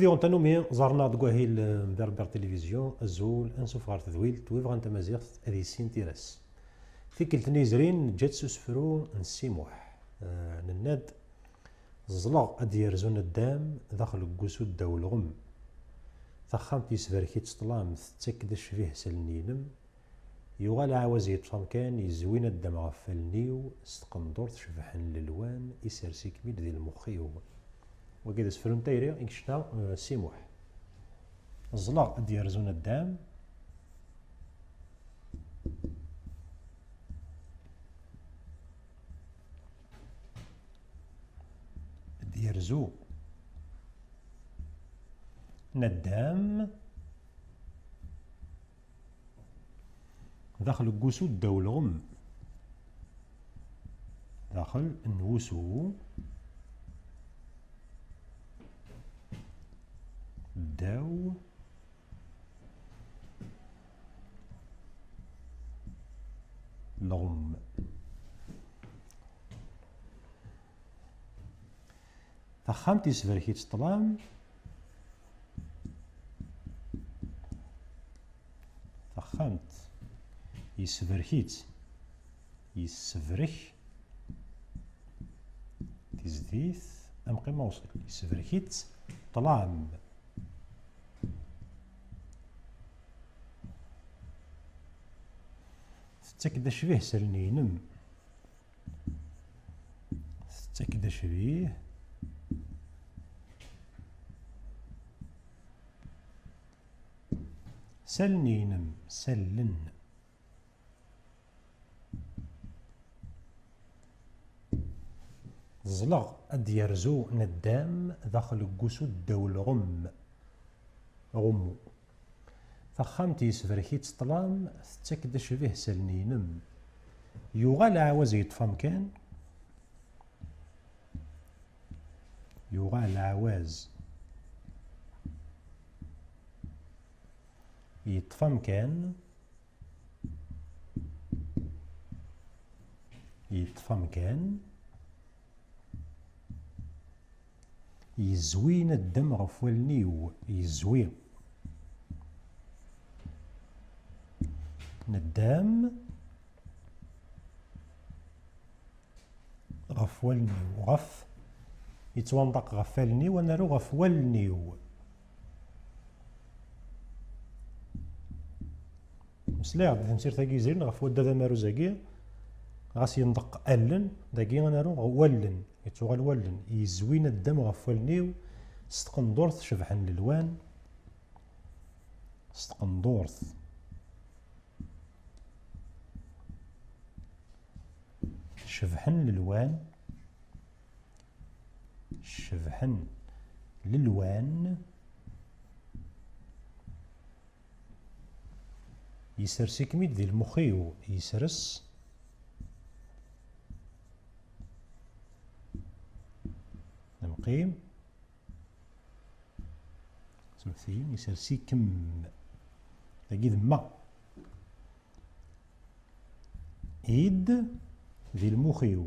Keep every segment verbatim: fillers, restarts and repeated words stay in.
Diɣen tanumi ẓernaɣ deg wahil n Berber Télévision, azul, ansuf ɣer tedwilt, wi bɣan tamaziɣt ad yissin tira-s. Tikkelt-nni yezrin, neǧǧa-tt s usefru n Si Muḥ. Eh, nenna-d, ẓẓleɣ ad d-yerzu naddam, daxel n wusu ddaw lɣem. Taxxamt yesbarek-itt ṭṭlam, tettak-d acbih s allen-inem. Yuɣal ɛawaz yeṭṭef amkan, yezwi naddam ɣef wallen-iw, s tqendurt cebḥen lelwan, isers-ikem-id di lmux-iw. Wagi d asefru n tayri i yecna, eh, Si Muḥ. Ẓẓleɣ ad d-yerzu naddam. Ad d-yerzu naddam. Daxel n wusu ddaw lɣem. Daxel n wusu ddaw lɣem. Taxxamt yesbrek-itt ṭṭlam. Taxxamt yesbrek-itt. Yessebrek tizdit amqim awṣil. Yesbrek-itt ṭṭlam. Tettak-d acbih s allen-inem. Tettak-d acbih s allen-inem, s allen. Ẓẓleɣ ad d-yerzu naddam daxel n wusu ddaw lɣem. Ɣummu. Taxxamt yesbrek-itt ṭṭlam, tettak-d acbih s allen-inem. Yuɣal ɛawaz yeṭṭef amkan. Yuɣal ɛawaz yeṭṭef amkan. Yeṭṭef amkan. Yezwi naddam ɣef wallen-iw. Yezwi naddam ɣef wallen-iw. Ɣef, yettwanṭaq ɣef wallen-iw, ad naru ɣef wallen-iw. Meslayeɣ-d di temsirt-agi yezrin ɣef waddad amaruz-agi, ɣas yenṭeq allen, dagi ad naru wallen, yettuɣal wallen, yezwi naddam ɣef wallen-iw s tqendurt cebḥen lelwan, s tqendurt cebḥen lelwan, cebḥen lelwan. Yesres-ikem-id di lmux-iw, yesres. Nemqim. Smektiyen, yesres-ikem. Dagi d ma. Id di lmux-iw.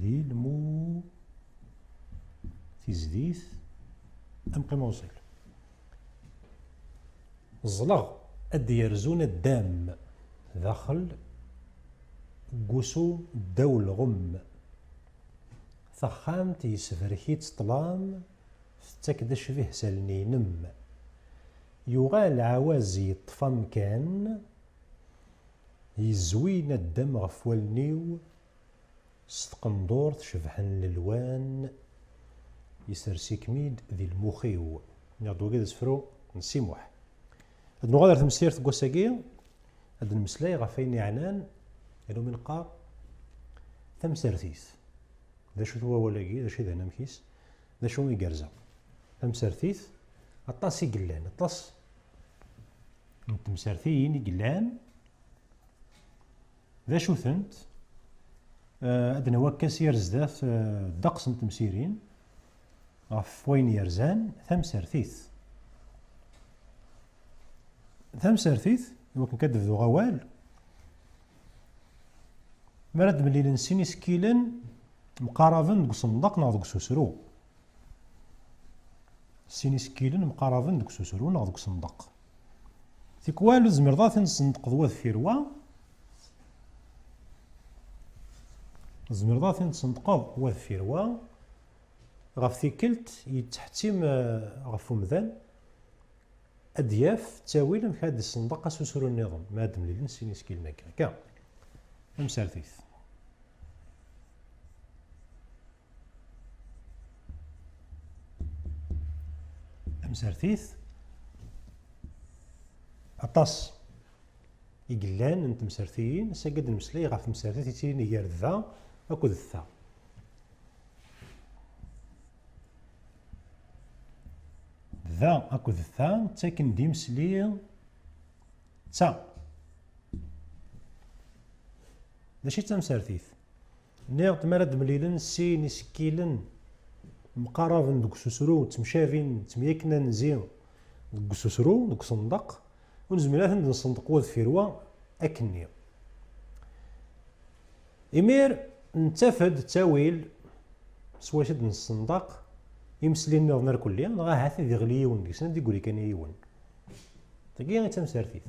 Di lmu tizdit. Amqim awṣil. Ẓẓleɣ ad d-yerzu naddam daxel n wusu ddaw lɣem. Taxxamt yesbrek-itt ṭṭlam, tettak-d acbih s allen-inem. Yuɣal ɛawaz yeṭṭef amkan, yezwi naddam ɣef wallen-iw, s tqendurt cebḥen lelwan, yesres-ikem-id di lmux-iw. Nniɣ-d wagi d asefru n Si Muḥ. Ad nuɣal ar temsirt n wass-agi, ad d-nemmeslay ɣef wayen yeɛnan, ayen umi neqqar tamsertit. D acu-t wawal-agi? D acu i d anamek-is? D acu i yerza? Tamsertit, aṭas i yellan, aṭas n temsertiyin i yellan. D acu-tent? Eh, ad d-nawi akka s yir zdat, eh, ddeqs n temsirin ɣef wayen yerzan tamsertit. Tamsertit, i wakken kan ad d-bduɣ awal, mi ara d-mlilen sin isekkilen mqaraben deg usenḍaq neɣ deg ususru. Sin isekkilen mqaraben deg ususru neɣ deg usendeq. Tikwal ur tezmireḍ ad ten-tsendeqeḍ wa deffir wa. Tzemreḍ ad ten-tsendeqeḍ wa deffir wa. Ɣef tikkelt yettḥettim, eh, ɣef umdan ad d-yaf ttawil amek ad d-isendeq asusru nniḍen, mi ad d-mlilen sin isekkilen-agi. Akka. Tamsertit. Tamsertit. Aṭas i yellan n temsertiyin, ass-agi ad d-nemmeslay ɣef temsertit yettilin gar da akked ta. Da akked ta ttaken-d imesli d ta. D acu i d tamsertit? Nniɣ-d mi ara d-mlilen sin isekkilen mqaraben deg ususru, ttemcabin, ttemyakken anzi deg ususru, deg usendeq, ur nezmir ad ten-nsendeq wa deffir wa akkenni. Imir nettaf-d ttawil s wacu d-nessendeq imesli nniḍen irkelli, neɣ ahat ad iɣli yiwen deg-sen, ad d-iggri kan i yiwen. Tagi i d tamsertit.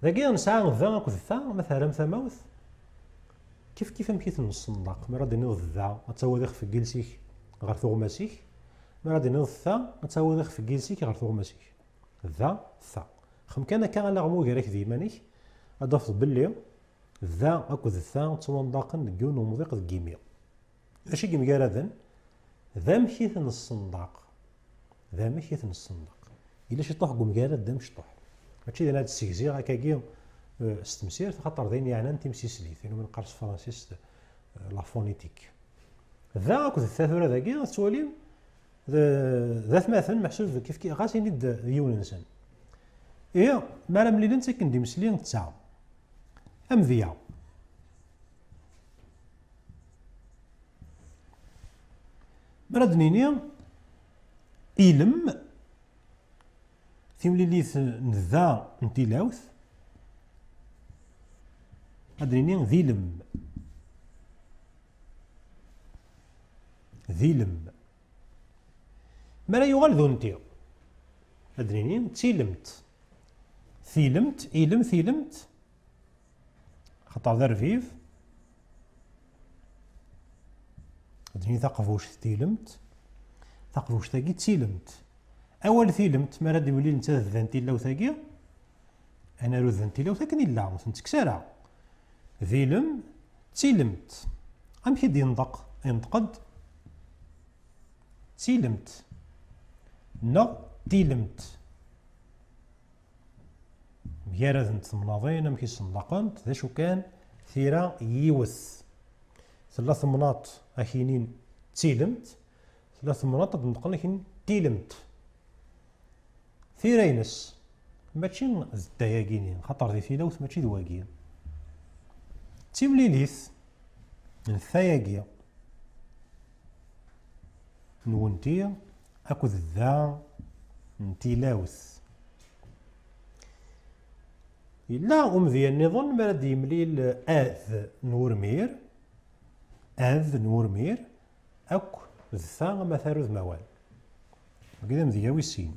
Dagi nesɛa da akked ta, ma terram tamawt, kif kif amek i ten-nessendeq. Mi ara d-tiniḍ da, ad tawiḍ ixef n yiles-ik ɣer tuɣmas-ik. Mi ara d-tiniḍ ta, ad tawiḍ ixef n yiles-ik ɣer tuɣmas-ik. Da, ta. Xem kan akka alaɣmu gar-ak d yiman-ik, ad d-tafeḍ belli da akked ta ttwanḍaqen deg yiwen umḍiq deg yimi. D acu i yemgaraden? D amek i t-nessendeq. D amek i t-nessendeq. Yella ciṭuḥ deg umgarad d amecṭuḥ. Mačči d ayen ad d-ssegziɣ akkagi, eh, s temsirt, axaṭer d ayen yeɛnan timsislit, ayen umi neqqar s tefransist, eh, la phonétique. Da akked ta tura dagi, ad tettwalim, d, d atmaten, meḥsub kif, kif, ɣas ini-d d yiwen-nsen. Ihi, mi ara mlilen, ttaken-d imesli d ta. Amedya. Mi ara d-nini ilem, timlilit n da n tilawt, ad d-nini d ilem. D ilem. Mi ara yuɣal d unti, ad d-nini d tilemt. Tilemt, ilem, tilemt. Xaṭer d arbib. Ad d-nini taqbuct tilemt. Taqbuct-agi d tilemt. Awal tilemt, mi ara d-imlil netta d da n tilawt-agi, ad naru d da n tilawt akken illa, ur t-nettekkes ara. D ilem, d tilemt. Amek i d-yenṭeq? Yenṭeq-d d tilemt neɣ d tilemt. Mgaradent temnaḍin, amek i ssenṭaqent, d acu kan, tira yiwet. Tella temnaḍt ad k-inin d tilemt, tella temnaḍt ad d-neṭqen ad k-inin d tilemt. Tira-ines mačči d tayagi-nni, xaṭer di tilawt mačči d wagi. D timlilit n tayagi n wenti akked da n tilawt. Yella umedya nniḍen mi ara d-yemlil ad n urmir, ad n urmir, akk d ta amatar udmawan. Wagi d amedya wis sin.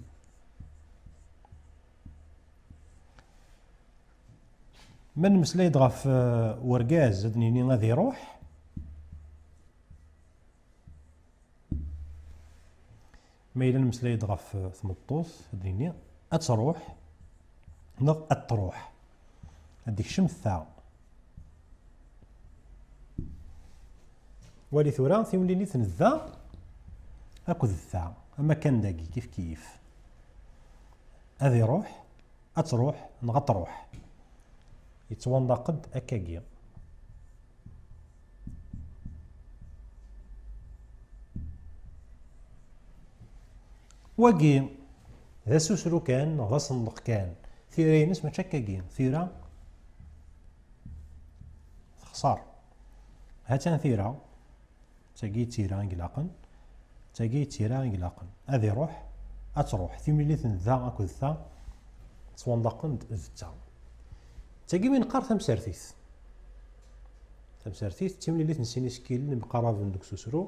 Ma nemmeslay-d ɣef, eh, urgaz, ad nini ad iruḥ. Ma yella nemmeslay-d ɣef, eh, tmeṭṭut, ad nini ad truḥ neɣ ad truḥ. Ad d-ikcem ta. Wali tura timlilit n da akked ta, am akken dagi kif kif. Ad iruḥ, ad truḥ, neɣ ad truḥ. Yettwanḍaq-d akkagi. Wagi d asusru kan, neɣ d asenḍeq kan. Tira-ines mačči akkagi. Tira texṣer. Ha-tt-an tira. D tagi i d tira i ilaqen. D tagi i d tira i ilaqen. Ad iruḥ, ad truḥ. Timlilit n da akked ta ttwanḍaqen-d d ta. D tagi mi neqqar tamsertit. Tamsertit d timlilit n sin isekkilen yemqaraben deg ususru,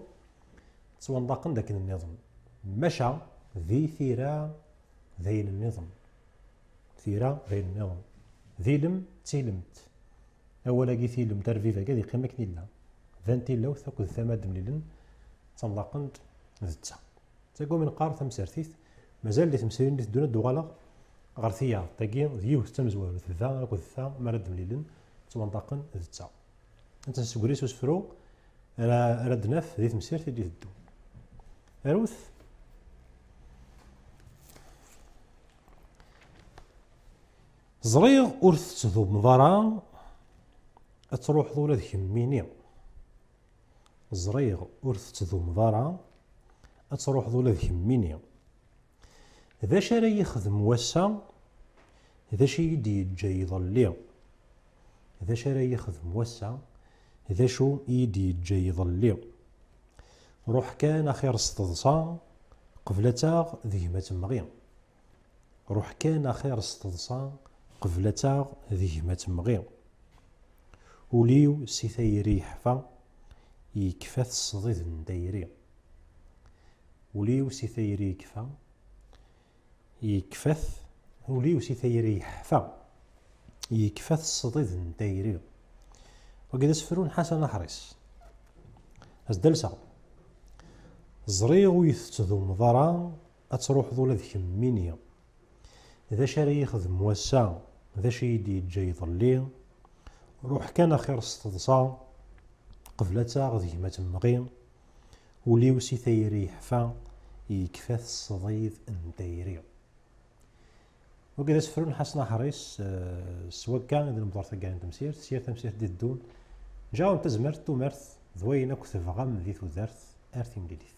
ttwanḍaqen-d akken nniḍen. Maca, Di tira d ayen nniḍen. Tira d ayen nniḍen. D ilem d tilemt. Awal-agi tilemt, arbib-agi ad yeqqim akken illa. Dan tilawt akked tama ad d-mlilen, ttemḍaqent d ta. Tagi umi neqqar tamsertit, mazal di temsirin i teddun ad d-uɣaleɣ ɣer tiyaḍ. Tagi d yiwet d tamezwarut, d ta akked ta mi ara d-mlilen, ttwanṭaqen d ta. Anta seg wris usefru ara, ara d-naf di temsirt i d-iteddun. Arut. Ẓriɣ ur tettdumeḍ ara ad truḥeḍ ula d kemmini. Ẓriɣ ur tettdumeḍ ara ad truḥeḍ ula d kemmini. D acu ara yexdem wass-a? D acu i yi-d-yeǧǧa yiḍelli? D acu ara yexdem wass-a? D acu i yi-d-yeǧǧa yiḍelli? Ruḥ kan axir s teḍsa, qbel ad taɣ d gma temɣi. Ruḥ kan axir s teḍsa, qbel ad taɣ d gma temɣi. Ul-iw si tayri yeḥfa, yekfa-t ṣṣdid n tayri. Ul-iw si tayri yekfa, yekfa-t, ul-iw si tayri yeḥfa, yekfa-t ṣṣdid n tayri. Wagi d asefru n Ḥasan Aḥris. As-d-alseɣ. Ẓriɣ ur yi-tettdumeḍ ara ad truḥeḍ ula d kemmini. D acu ara yexdem wass-a? D acu i yi-d-yeǧǧa yiḍelli? Ruḥ kan axir s teḍsa, qbel ad taɣ d gma temɣi. Ul-iw si tayri yeḥfa, yekfa-t ṣṣdid n tayri. Wagi d asefru n Ḥasan Aḥris, eh, s wakka i d-nebḍer taggara n temsirt, s yir tamsirt d-iteddun. Ǧaɛun tazmert, tumert, d wayen akk tebɣam di tudert, ar timlilit.